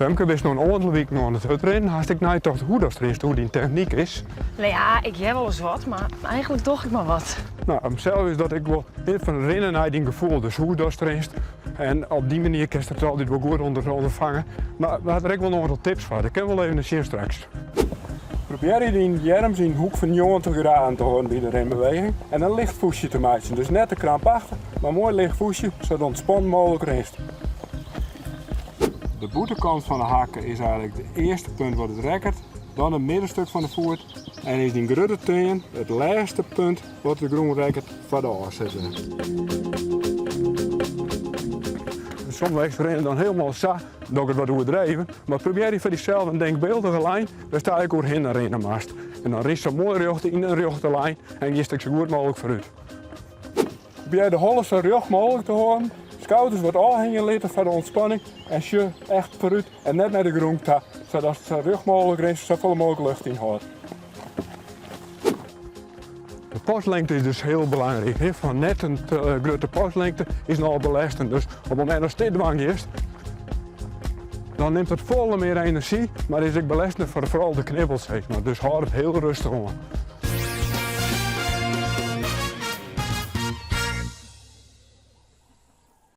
Femke, bist no in oantal wiken oan it hurdrinnen. Hast ek neitocht hoe datst rinst, hoe dyn technyk is? No ja, ik hear wolris wat, mar eigentlik doch ik mar wat. No, sels is dat ek wol fan rinnen nei dyn gefoel. Dus hoe datst rinst. En op dy manier kinst it altyd wol goed ûnderfange. Mar we ha der ek wol in oantal tips foar. Dêr kinne we wol even nei sjen straks. Probearje dyn earms yn in hoek fan 90 graden te hâlden by de rinbeweging en in licht fûstje te meitsjen. Dus net te krampachtich, mar moai licht fûstje, sadat ûntspannen mooglik rinst. De bûtenkant fan de hakke is eigentlik it earste punt wat it rekket, dan it middenstuk fan de foet en is dyn grutte tean it lêste punt wat de grûn rekket foar de ôfsetting. Soms rinne dan hielendal sa, doch ik it wat oerdreven, mar probearje foar dysels in denkbyldige lijn wêr'tst eigentlik oerhinne rinne moatst. En dan rinst sa moai rjocht yn in rjochte lijn en giest ek sa goed mooglik foarút. Probearje de holle sa rjocht mooglik te hâlden, skouders wat ôfhingje litte foar de ûntspanning en sjoch echt foarút en net nei de grûn ta, sadatst sa rjocht mooglik rinst, safolle mooglik lucht ynhâldst. De paslingte is dus hiel belangryk. Hè? Fan net in te eh, grutte paslingte is nochal belêstend. Dus op it momint datst dit dwaan giest, dan nimt it folle mear enerzjy, mar is ek belêstend foar foaral de knibbels. Zeg maar. Dus hâld it hiel rêstich oan.